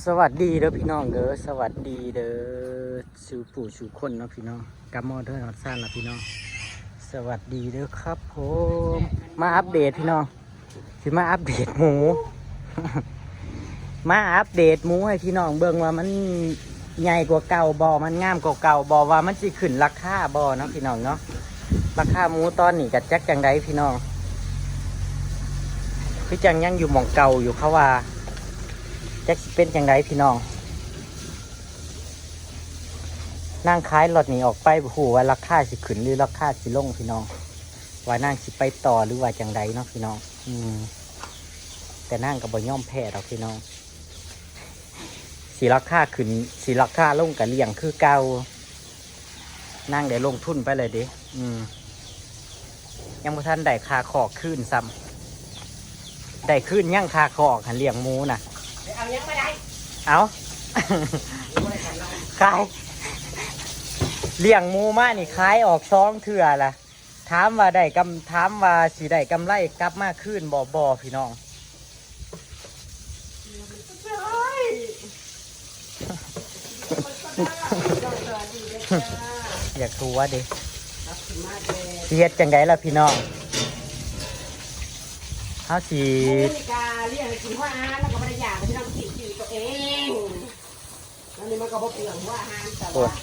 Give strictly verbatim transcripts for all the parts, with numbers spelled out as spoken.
สวัสดีเด้อพี่น้องเด้อ สวัสดีเด้อสู่ผู้สู่คนเนาะพี่น้อง กลับมาเด้อฮอดซ่านละพี่น้อง สวัสดีเด้อครับผม มาอัปเดตพี่น้อง สิมาอัปเดตหมู มาอัปเดตหมูให้พี่น้องเบิ่งว่ามันใหญ่กว่าเก่าบ่ มันงามกว่าเก่าบ่ ว่ามันสิขึ้นราคาบ่เนาะพี่น้องเนาะ ราคาหมูตอนนี้ก็จักจังใดพี่น้อง คือจังยังอยู่หม่องเก่าอยู่เขาว่า จักสิเป็นจังใดพี่น้อง นางขายล็อตนี้ออกไปบ่ฮู้ว่าราคาสิขึ้นหรือราคาสิลงพี่น้อง ว่านางสิไปต่อหรือว่าจังใดเนาะพี่น้อง อืม แต่นางก็บ่ยอมแพ้ดอกพี่น้อง สิราคาขึ้น สิราคาลงก็เลี้ยงคือเก่า นางได้ลงทุนไปเลยเด้ อืม ยังบ่ทันได้ค่าคอกคืนซ้ำ ได้คืนยังค่าคอกหั้นเลี้ยงหมูน่ะ เอายังบ่ได้ เอา ขาย เลี้ยงหมูมานี่ขายออกสองเทื่อละ ถามว่าได้กำ ถามว่าสิได้กำไรกลับมาคืนบ่ บ่พี่น้อง อยากรู้ว่าเด้ สิเฮ็ดจังใดล่ะพี่น้อง เฮาสิ หมูนี่กาเลี้ยงให้กินหัวอาหารแล้วก็บ่ได้อยากให้พี่น้องกินกินตัวเอง แล้วนี่มันก็บ่เปลืองหัวอาหารแต่ โอ้ ว่า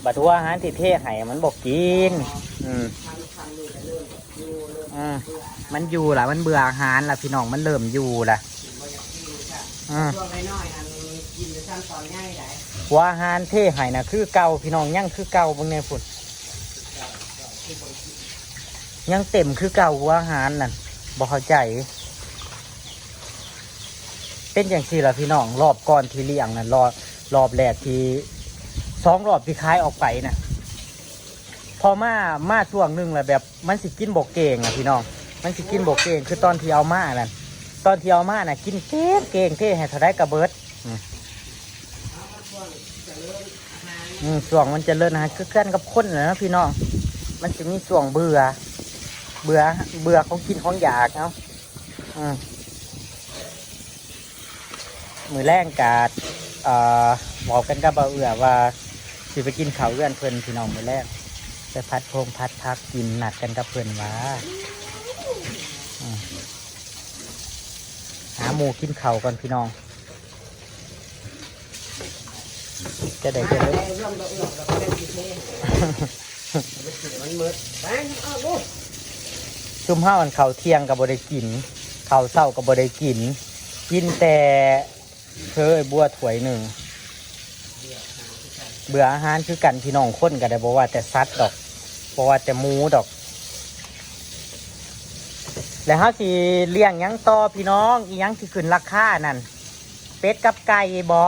บัดหัวอาหารที่เทให้มันบ่กิน อืม ทำทำนี่ก็เริ่มอยู่เริ่ม อืม เบื่ออาหาร มันอยู่ล่ะ มันเบื่ออาหารล่ะพี่น้อง มันเริ่มอยู่ล่ะ กินบ่อยากกินค่ะ อืม ช่วงน้อยๆอันกินจะซ้ำตอนใหญ่ได้ หัวอาหารเทให้น่ะคือเก่าพี่น้อง ยังคือเก่าเบิ่งแน่พุ้น ยังเต็มคือเก่าหัวอาหารนั่น บ่เข้าใจ เป็นจังซี่ล่ะพี่น้อง รอบก่อนที่เลี้ยงน่ะ รอบ รอบแรกที่ สองรอบที่ขายออกไปน่ะ พอมา มาช่วงหนึ่งแล้วแบบมันสิกินบ่เก่งอ่ะพี่น้อง มันสิกินบ่เก่ง คือตอนที่เอามานั่น ตอนที่เอามาน่ะ กินเก่งเก่ง เทให้เท่าใดก็เบิด อืม อืม ช่วงมันเจริญอาหารคือกันกับคนน่ะนะพี่น้อง มันสิมีช่วงเบื่อ เบื่อ เบื่อของกินของอยากเนาะ อืม มื้อแลงกะ เอ่อ เว้ากันกับบ่าวเอื้อว่าสิไปกินข้าวเฮือนเพิ่นพี่น้อง มื้อแลง ไปผัดพงผัดผักกิน นัดกันกับเพิ่นว่า อืม หาหมู่กินข้าวก่อนพี่น้อง จะได้จะได้ มันมืดไป เอาลูก ซุมเฮาอันข้าวเที่ยงก็บ่ได้กิน ข้าวเช้าก็บ่ได้กิน กินแต่เผลอบัวถ้วยหนึ่ง เบื่ออาหารคือกันพี่น้อง คนก็ได้ บ่ว่าแต่สัตว์ดอก บ่ว่าแต่หมูดอก แล้วเฮาสิเลี้ยงหยังต่อพี่น้อง อีหยังสิขึ้นราคานั่น เป็ดกับไก่บ่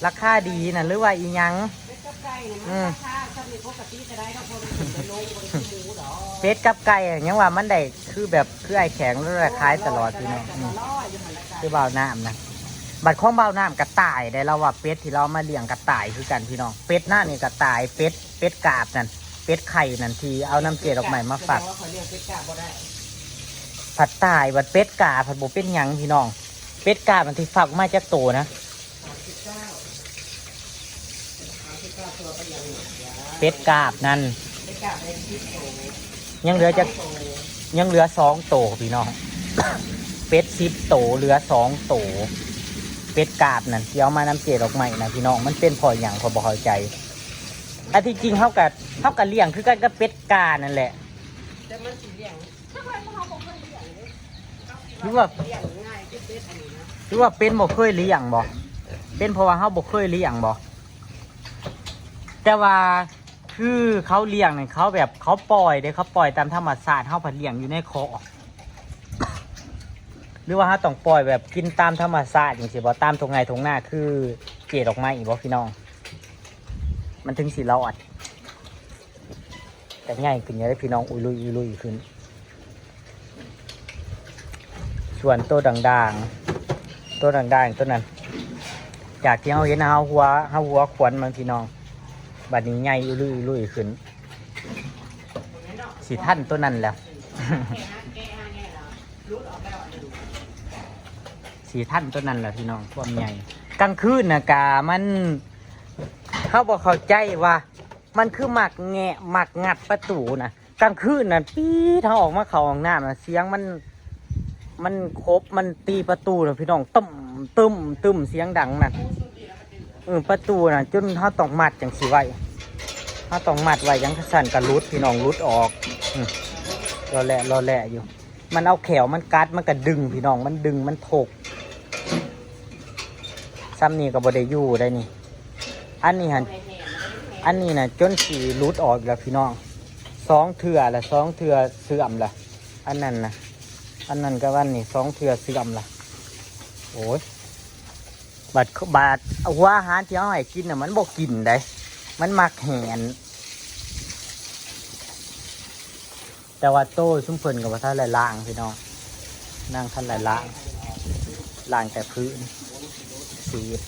ราคาดีน่ะ หรือว่าอีหยัง เป็ดกับไก่นี่มัน อืม ราคาซ้ำนี่ปกติก็ได้ดอก เพราะมันเป็นโล บ่ได้คือหมูดอก เป็ดกับไก่อะ ยังว่ามันได้คือแบบคือไอ้แข็งแล้วได้ขายตลอดพี่น้อง อืม ร้อยอยู่หั่นละจ้ะ คือบ่าวน้ำนะ บัดของบ่าวน้ำก็ตายได้ เราว่าเป็ดที่เราเอามาเลี้ยงก็ตายคือกันพี่น้อง เป็ดหน้านี่ก็ตาย เป็ด เป็ดกาบนั่น เป็ดไข่นั่นที่เอาน้ำเกลือดอกไม้มาฝัก แสดงว่าเขาเลี้ยงเป็ดกาบบ่ได้ ผัดตาย บัดเป็ดกาบผัดบ่เป็นหยังพี่น้อง เป็ดกาบมันที่ฝักมาจากโตนะ สามสิบเก้า สามสิบเก้าตัวก็ยังเหลือ เป็ดกาบนั่น เป็ดกาบได้สิบโต ยังเหลือจะ สองโต ยังเหลือสองโตพี่น้อง เป็ดสิบโตเหลือสองโต เป็ดกาบนั่นที่เอามาน้ำเกลือดอกไม้นะพี่น้อง มันเป็นเพราะหยังข้อยบ่เข้าใจ อันที่จริงเฮาก็ เฮาก็เลี้ยงคือกันกับเป็ดกานั่นแหละ แต่มันสิเลี้ยง หรือว่า เลี้ยงง่ายคือเป็ดอันนี้นะ หรือว่าเป็นบ่เคยเลี้ยงบ่ เป็นเพราะว่าเฮาบ่เคยเลี้ยงบ่ แต่ว่าคือเขาเลี้ยงเนี่ย เขาแบบเขาปล่อยเด้ เขาปล่อยตามธรรมชาติ เฮาผัดเลี้ยงอยู่ในคอก หรือว่าเฮาต้องปล่อยแบบกินตามธรรมชาติจังซี่บ่ ตามทุ่งไร่ทุ่งนาคือเกลือดอกไม้บ่พี่น้อง มันถึงสิรอด แต่ใหญ่ขึ้นเยอะเลยพี่น้อง อุยลุยอุยลุยขึ้น ส่วนตัวด่างๆ ตัวด่างๆ ตัวนั้น จากที่เฮาเห็นเฮาหัว เฮาหัวขวัญมันพี่น้อง บัดนี้ใหญ่อุยลุยอุยลุยขึ้น สิทันตัวนั้นแล้ว สิ สิทันตัวนั้นแหละพี่น้อง ความใหญ่ กลางคืนน่ะกะมัน เฮาบ่เข้าใจว่า มันคือมักแงะ มักงัดประตูน่ะ กลางคืนน่ะ ปี๊ด เฮาออกมาเข้าห้องน้ำน่ะ เสียงมัน มันคบ มันตีประตูน่ะพี่น้อง ตึ้ม ตึ้ม ตึ้ม เสียงดังน่ะ เออ ประตูน่ะ จนเฮาต้องมัดจั่งซี้ไว้ เฮาต้องมัดไว้ จั่งซั้นกะหลุดพี่น้อง หลุดออก อืม ลอแหละ ลอแหละอยู่ มันเอาแข้วมันกัด มันกะดึงพี่น้อง มันดึง มันถก ซ่ำนี่กะบ่ได้อยู่ได้นี่ อันนี้หั่น อันนี้น่ะ จนสิหลุดออกแล้วพี่น้อง สองเทื่อละ สองเทื่อเสื่อมละ อันนั้นน่ะ อันนั้นกับอันนี้ สองเทื่อเสื่อมละ โอ้ย บาด บาดหัวอาหารที่เฮาให้กินน่ะ มันบ่กินได้ มันมักแหน แต่ว่าโตซุมเพิ่นกะบ่ทันได้ล้างพี่น้อง นางทันได้ล้าง ล้างแต่พื้น สีด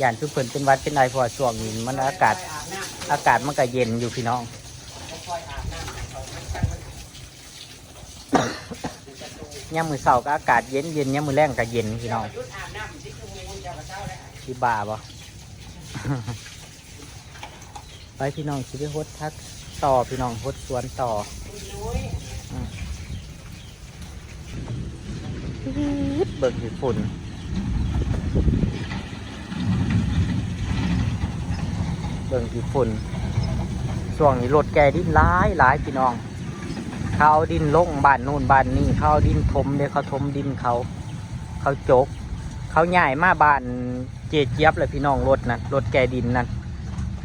ย่านซุมเพิ่นเป็นหวัดเป็นไอ เพราะว่าช่วงนี้มันอากาศ อากาศมันกะเย็นอยู่พี่น้อง ยามมื้อเช้ากะอากาศเย็นเย็น ยามมื้อแลงกะเย็นพี่น้อง สิบ้าบ่ ไปพี่น้อง สิไปหดผักต่อพี่น้อง หดสวนต่อ อืม เบิ่งขี้ฝุ่น เบิ่งขี้ฝุ่น ช่วงนี้รถแก่ดินหลายหลายพี่น้อง เขาเอาดินลงบ้านนู่นบ้านนี่ เขาเอาดินถมเด้ เขาถมดินเขา เขาจก เขาย้ายมาบ้านเจ๊เจี๊ยบเลยพี่น้อง รถนั่น รถแก่ดินนั่น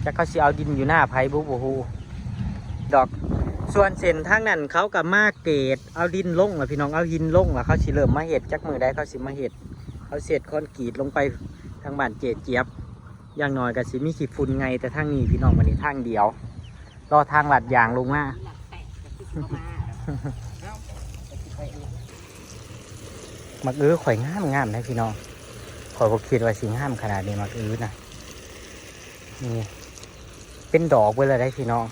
จักเขาสิเอาดินอยู่หน้าไผบุ บ่ฮู้ดอก ส่วนเส้นทางนั้นเขากะมาเกรด เอาดินลงแล้วพี่น้อง เอาหินลงแล้ว เขาสิเริ่มมาเฮ็ด จักมื้อใดเขาสิมาเฮ็ด เขาเศษคอนกรีตลงไปทางบ้านเจ๊เจี๊ยบ อย่างน้อยกะสิมีขี้ฝุ่นไง แต่ทางนี้พี่น้อง บัดนี้ทางเดียว รอทางลาดยางลงมา หมากอื้อข่อยงามงามนะพี่น้อง ข่อยบ่คิดว่าสิงามขนาดนี้ หมากอื้อนะ นี่ เป็นดอกเบิดแล้วได้พี่น้อง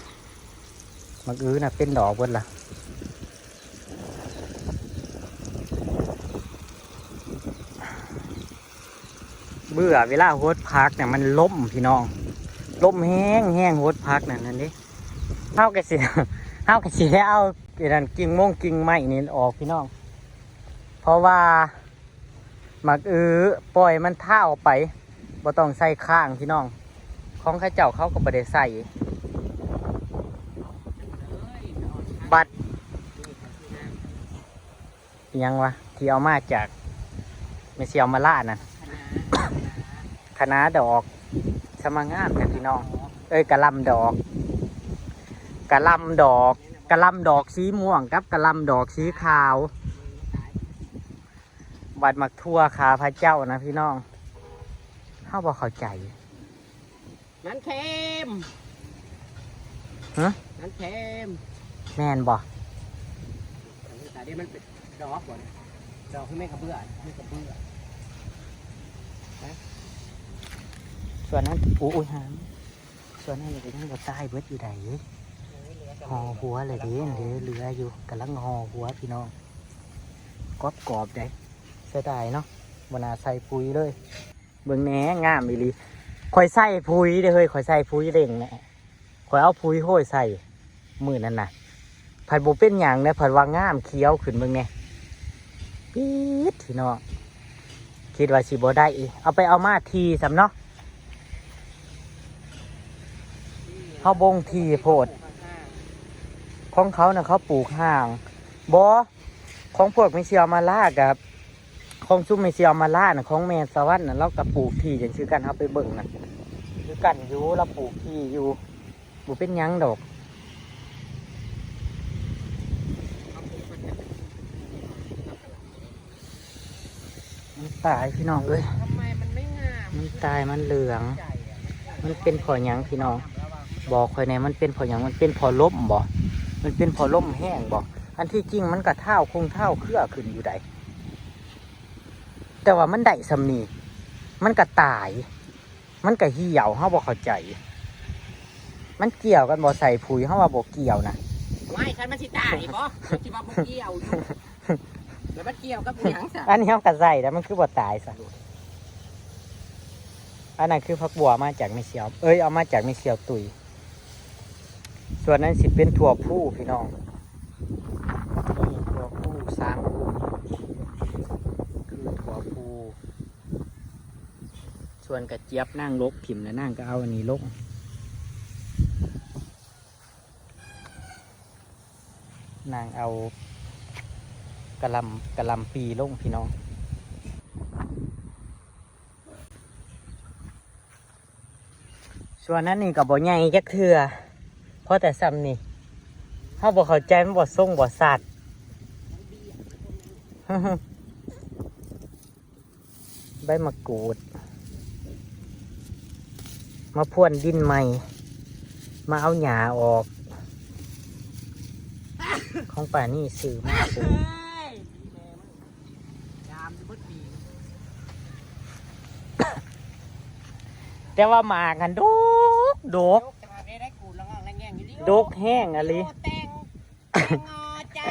หมากอื้อนะเป็นดอกเบิดละ เบื่อเวลาหดผักเนี่ยมันล้มพี่น้อง ล้มแฮงแฮง หดผักนั่นนั่นเด้ เฮากะสิ เฮากะสิได้เอาไอ้นั่น กิ่งมงกิ่งไม้นี่ออกพี่น้อง เพราะว่าหมากอื้อปล่อยมันเถาไป บ่ต้องใส่ค้างพี่น้อง ของเขาเจ้าเขากะบ่ได้ใส่ บัด อิหยังวะ ที่เอามาจากแม่เสี่ยวมาล่านั่น คะน้าดอก สะมางามแท้พี่น้อง เอ้ย กะหล่ำดอก กะหล่ำดอก กะหล่ำดอกสีม่วงกับกะหล่ำดอกสีขาว บัดหมากถั่วขาพระเจ้านะพี่น้อง เฮาบ่เข้าใจ มันเค็ม ฮะ มันเค็ม แม่นบ่ อันนี้ตาเดียวมันเป็นดอกบ่เนี่ย ดอกที่ไม่กระเบื้อ ไม่กระเบื้อ ส่วนนั้น อู้ อุ้ย หาม ส่วนนั้นก็ยังบ่ตายเบิดอยู่ใด ห่อหัวเลยเด้ เหลือ เหลืออยู่ กำลังห่อหัวพี่น้อง กรอบๆ เด้ เสียดายเนาะ บ่น่าใส่ปุ๋ยเลย เบิ่งแหน่ งามอีหลี ข่อยใส่ปุ๋ยเด้อเฮ้ย ข่อยใส่ปุ๋ยเร่งแหน่ ข่อยเอาปุ๋ยโฮยใส่ มื้อนั้นน่ะ ผัดบ่เป็นหยังนะ ผัดว่างามเขียวขึ้น เบิ่งแหน่ ปี๊ดพี่น้อง คิดว่าสิบ่ได้อีก เอาไปเอามาทีซ้ำเนาะ เฮาบ่งทีโพด ของเขาน่ะเขาปลูกห่าง บ่ ของพวกแม่เสี่ยวมาล่ากับ ของซุมแม่เสี่ยวมาล่าน่ะ ของแม่สะหวันน่ะ ลาวกะปลูกทีจั่งคือกัน เฮาไปเบิ่งน่ะ คือกันอยู่ ลาวปลูกทีอยู่ บ่เป็นหยังดอก มันตายพี่น้องเอ้ย ทำไมมันไม่งาม มันตาย มันเหลือง มันเป็นเพราะหยังพี่น้อง บอกข่อยแหน่ มันเป็นเพราะหยัง มันเป็นเพราะลมบ่ มันเป็นเพราะลมแฮงบ่ อันที่จริงมันกะเถาคงเถาเครือขึ้นอยู่ใด แต่ว่ามันได้ส่ำนี้ มันกะตาย มันกะเหี่ยว เฮาบ่เข้าใจ มันเกี่ยวกันบ่ ใส่ปุ๋ย เฮาว่าบ่เกี่ยวนะ ว้าย คันมันสิตายบ่ สิว่าบ่เกี่ยวอยู่ แล้วมัน เกี่ยวกับหยังซะ อันนี้เขากะใส่แล้วมันคือบ่ตายซะ อันนั้นคือผักบัวมาจากแม่เสี่ยว เอ้ย เอามาจากแม่เสี่ยวตุย ส่วนนั้นสิเป็นถั่วพูพี่น้อง นี่ถั่วพูสามพู คือถั่วพู ส่วนกระเจี๊ยบนางลกถิ่มแล้วนางก็เอาอันนี้ลก นางเอากะหล่ำ กะหล่ำปีลงพี่น้อง ส่วนนั้นนี่ก็บ่ใหญ่จักเทื่อ เพราะแต่ซ้ำนี่ เฮาบ่เข้าใจมันบ่ทรงบ่สัด ใบมะกรูด มาพรวนดินใหม่ มาเอาหญ้าออก ของป่านี่ซื้อมาปลูก แต่ว่าหมากหันดกดก ดกแต่ว่าได้ได้กูละงอกละแงงอยู่ดิ ดกแฮงอะลี โอ้แตง แตงงอจ้า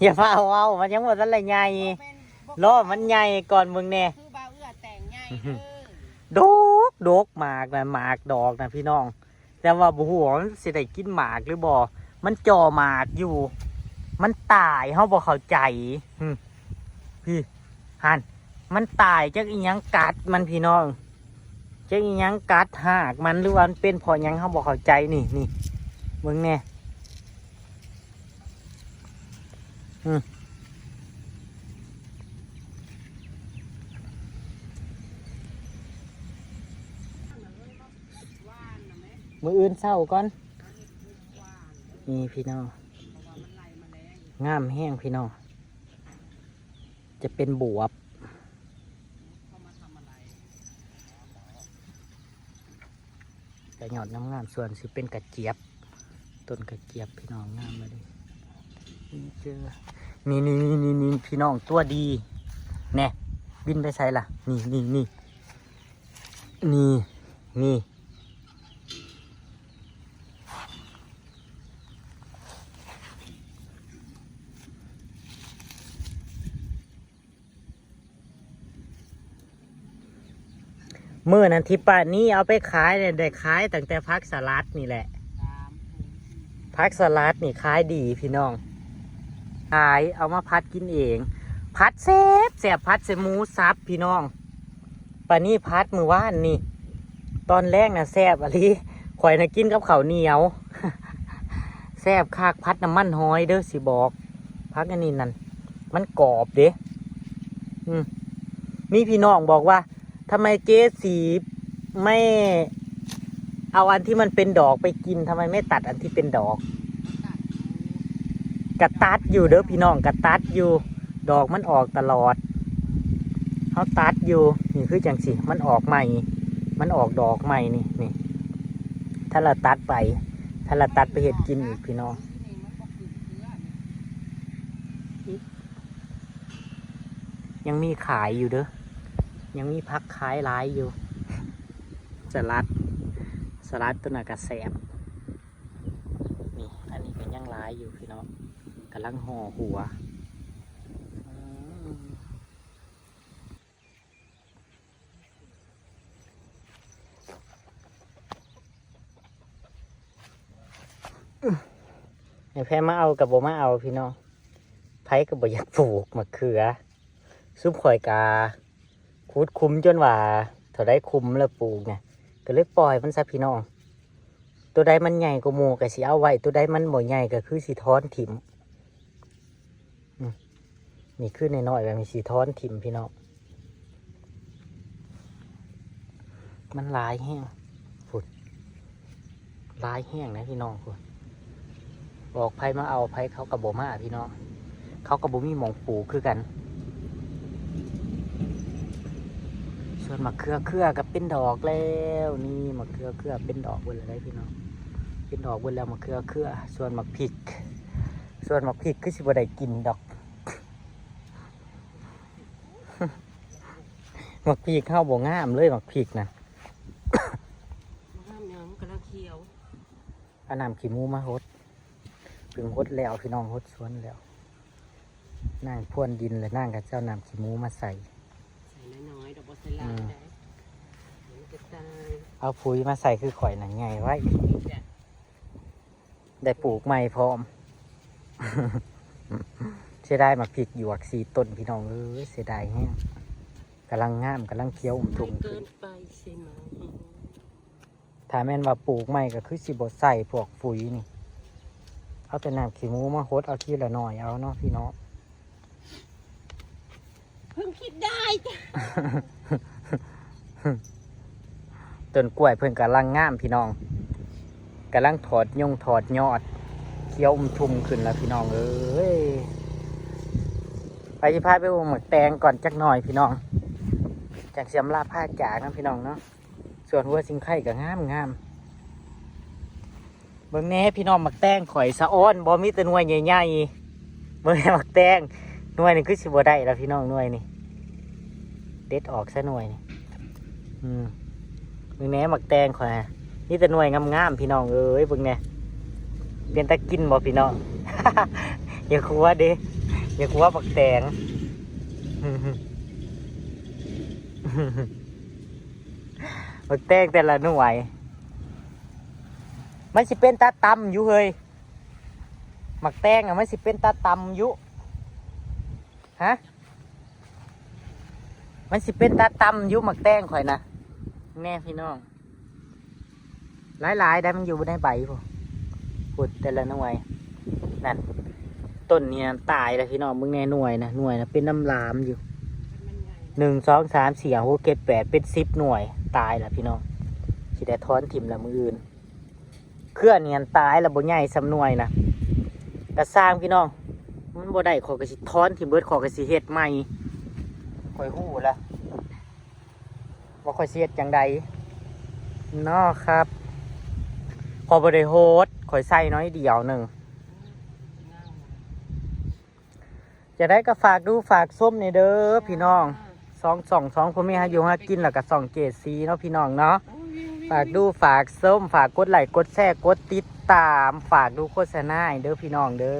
อย่าพาเอาเอามันยังบ่ทันละใหญ่ บ่แม่นบ่ รอมันใหญ่ก่อนมึงแน่ คือบ่าวเอื้อแต่งใหญ่เด้อ ดกดกหมากนะหมากดอกนะพี่น้อง แต่ว่าบ่ฮู้ว่ามันสิได้กินหมากหรือบ่ มันจ่อหมากอยู่ มันตาย เฮาบ่เข้าใจ หึ พี่ หั่น มันตายจักอีหยังกัดมันพี่น้อง จักอีหยังกัดหากมัน หรือว่ามันเป็นเพราะหยัง เฮาบ่เข้าใจ นี่ นี่ เบิ่งแน่ อืม มื้ออื่นเช้าก่อน นี่พี่น้อง งามแฮงพี่น้อง จะเป็นบวบ กะยอดงามๆ ส่วนสิเป็นกระเจี๊ยบ ต้นกระเจี๊ยบพี่น้องงามเลย นี่เจอ นี่ นี่ นี่ นี่ นี่ พี่น้องตัวดี แน่ บินไปไสล่ะ นี่ นี่ นี่ นี่ นี่ มื้อนั้นที่ป้านี่เอาไปขายเนี่ย ได้ขายตั้งแต่ผักสลัดนี่แหละ ผักสลัดนี่ขายดีพี่น้อง ขายเอามาผัดกินเอง ผัดแซ่บแซ่บ ผัดใส่หมูสับพี่น้อง ป้านี่ผัดมื้อวานนี่ ตอนแลงน่ะแซ่บอะลี ข่อยน่ะกินกับข้าวเหนียว แซ่บคัก ผัดน้ำมันหอยเด้อสิบอก ผักอันนี้นั่น มันกรอบเด้ อืม มีพี่น้องบอกว่า ทำไมเจ๊สีไม่เอาอันที่มันเป็นดอกไปกิน ทำไมไม่ตัดอันที่เป็นดอก กะตัดอยู่เด้อพี่น้อง กะตัดอยู่ ดอกมันออกตลอด เฮาตัดอยู่ นี่คือจังสิ มันออกใหม่ มันออกดอกใหม่นี่ นี่ ถ้าเราตัดไป ถ้าเราตัดไปเฮ็ดกินอีกพี่น้อง ยังมีขายอยู่เด้อ ยังมีผักขายหลายอยู่ สลัด สลัดตัวน่ะกะแซ่บ นี่ อันนี้ก็ยังหลายอยู่พี่น้อง กำลังห่อหัว อืม ให้ไผมาเอาก็บ่มาเอาพี่น้อง ไผก็บ่อยากปลูกมะเขือ ซุมข่อยกะขุดคุมจนว่าเท่าใดคุมแล้วปลูกเนี่ย ก็เลยปล่อยมันซะพี่น้อง ตัวใดมันใหญ่กว่าหมู่ก็สิเอาไว้ ตัวใดมันบ่ใหญ่ก็คือสิถอนถิ่ม อืม นี่คือน้อยๆแบบนี้สิถอนถิ่มพี่น้อง มันหลายแฮง พุ้น หลายแฮงนะพี่น้องพุ้น บอกไผมาเอา ไผเขาก็บ่มาพี่น้อง เขาก็บ่มีหม่องปลูกคือกัน ส่วนมะเขือเขือก็เป็นดอกแล้ว นี่มะเขือเขือเป็นดอกเบิดแล้วได้พี่น้อง เป็นดอกเบิดแล้วมะเขือเขือ ส่วนมะพริก ส่วนมะพริกคือสิบ่ได้กินดอก มะพริกเฮาบ่งามเลยมะพริกนะ งามหยังกำลังเขียว เอาน้ำขี้หมูมาหด เพิ่งหดแล้วพี่น้อง หดสวนแล้ว นางพ่นดินและนางก็เจ้าน้ำขี้หมูมาใส่ ใส่น้อยๆดอกบัวใส่หลายได้มันจะตาย เอาปุ๋ยมาใส่คือข่อยนั่นไงไว้ นี่แหละ ได้ปลูกใหม่พร้อม เสียดายหมากพริกหยวกสี่ต้นพี่น้องเอ้ยเสียดายแฮงกำลังงามกำลังเขียวอุ้มทุ่ม เกิ ขึ้น นไปใช่ไหม ถ้าแม่นว่าปลูกใหม่ก็คือสิบ่ใส่พวกปุ๋ยนี่ เอาแต่น้ำขี้หมูมาหดเอาทีละหน่อยเอาเนาะพี่น้อง เพิ่งคิดได้จ้ะ ต้นกล้วยเพิ่นกำลังงามพี่น้องกำลังถอดยงถอดยอด เขียวอุ้มทุ่มขึ้นแล้วพี่น้องเอ้ยไปสิพาไปเบิ่งหมากแตงก่อนจักหน่อยพี่น้องจังสิอำลาพาจากนะพี่น้องเนาะส่วนหัวสิงไข่ก็งามงามเบิ่งแหน่พี่น้องหมากแตงข่อยสะอ้อนบ่มีแต่หน่วยใหญ่ๆเบิ่งแหน่หมากแตงหน่วยนี่คือสิบ่ได้แล้วพี่น้องหน่วยนี่ เด็ดออกซะหน่วยนี่อืมเบิ่งแหน่หมากแตงข่อยฮะมีแต่หน่วยงามๆพี่น้องเอ้ยเบิ่งแหน่เป็นตากินบ่พี่น้อง อย่าคัวเด้อย่าคัวหมากแตง หมากแตงแต่ละหน่วย มันสิเป็นตาตำอยู่เฮ้ยหมากแตงอะมันสิเป็นตาตำอยู่ฮะ มันสิเป็นตาตำอยู่หมากแตงข่อยนะแน่พี่น้องหลายๆได้มันอยู่ในใบพุ้นพุ้นแต่ละหน่วยนั่นต้นนี้นะตายแล้วพี่น้องมึงแน่หน่วยนะหน่วยนะเป็นน้ำลามอยู่หนึ่งสองสามสี่ห้าหกเจ็ดแปดเป็นสิบหน่วยตายแล้วพี่น้องสิได้ถอนถิ่มละมื้ออื่น เครือนี่หั้นตายแล้วบ่ใหญ่ส่ำหน่วยนะกะซ่างพี่น้อง มันบ่ได้ข่อยก็สิถอนถิ่มเบิดข่อยก็สิเฮ็ดใหม่ข่อยฮู้ละว่าข่อยสิเฮ็ดจั่งใดเนาะครับข่อยบ่ได้โฮดข่อยใส่น้อยเดียวหนึ่ง จะได้ก็ฝากดูฝากส้มนี่เด้อพี่น้องสองสองสองพ่อแม่หาอยู่หากินแล้วก็สองเจดสีเนาะพี่น้องเนาะฝากดูฝากส้มฝากกดไลค์กดแชร์กดติดตาม ฝากดูโฆษณาให้เด้อพี่น้องเด้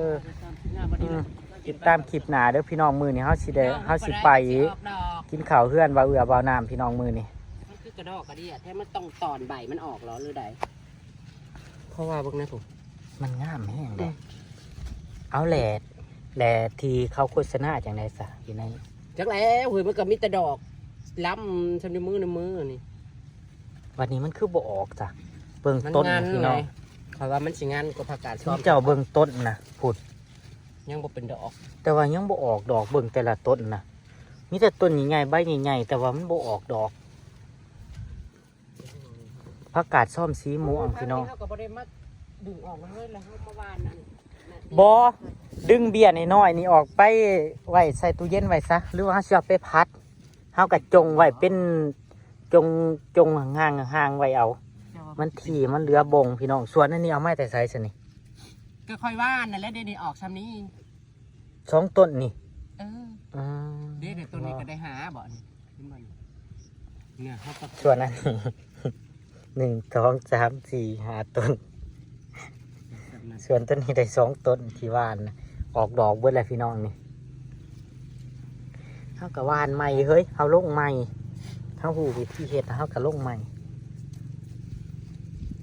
ออืมติดตามคลิปหน้าเด้อพี่น้องมื้อนี้เฮาสิได้เฮาสิไป กินข้าวเฮือนบ่าวเอือบ่าวน้ำพี่น้องมื้อนี้ มันคือกระดอกกระเดียแท้มันต้องตอนใบมันออกเหรอหรือใด เพราะว่าเบิ่งนะผม มันงามแฮงเด้เอาแหละแหละที่เขาโฆษณาจั่งใดซะอยู่ใน จักแล้วเฮ้ยมันก็มีแต่ดอกล้ำซำในมือในมือนี่ บัดนี้มันคือบ่ออกจ้ะเบิ่งต้นนะพี่น้อง ข่อยว่ามันสิงานกว่าผักกาด ซุมเจ้าเบิ่งต้นนะพุ้น ยังบ่เป็นดอก แต่ว่ายังบ่ออกดอกเบิ่งแต่ละต้นนะมีแต่ต้นใหญ่ๆใบใหญ่ๆแต่ว่ามันบ่ออกดอกผักกาดซ่อมสีม่วงพี่น้อง เฮาก็บ่ได้มาดึงออกมาเลยแล้วเฮามาหว่านนั่น บ่ดึงเบี้ยน้อยๆนี่ออกไปไว้ใส่ตู้เย็นไว้ซะหรือว่าเฮาสิเอาไปผัดเฮาก็จงไว้เป็นจงจงห่างๆห่างๆไว้เอา มันที่มันเหลือบงพี่น้องส่วนอันนี้เอามาแต่ไสซะนี่ ก็ค่อยหว่านนั่นแหละเดี๋ยวนี้ออกซำนี้ สองต้นนี่ เออ อืม เดี๋ยวเดี๋ยวต้นนี้ก็ได้หาบ่นี่เห็นบ่นี่เนี่ยเฮาก็ ส่วนอันนี้ หนึ่งสองสามสี่ห้าต้น ส่วนต้นนี้ได้สองต้นที่หว่านนะออกดอกเบิดแล้วพี่น้องนี่เฮาก็หว่านใหม่เฮ้ยเฮาลงใหม่เฮาฮู้วิธีเฮ็ดเฮาก็ลงใหม่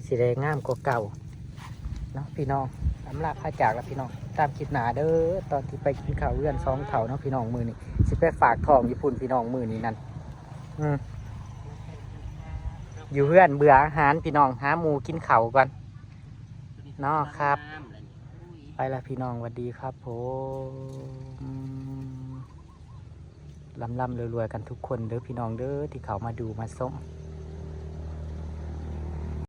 สิได้งามกว่าเก่าเนาะพี่น้องอำลาพาจากแล้วพี่น้องตามคลิปหน้าเด้อตอนที่ไปกินข้าวเฮือนสองเฒ่าเนาะพี่น้องมื้อนี้สิไปฝากท้องอยู่พุ้นพี่น้องมื้อนี้นั่นอืมอยู่เฮือนเบื่ออาหารพี่น้องหาหมู่กินข้าวก่อน เนาะครับ ไปละพี่น้องสวัสดีครับผมลำลำรวยๆกันทุกคนเด้อพี่น้องเด้อที่เขามาดูมาส้ม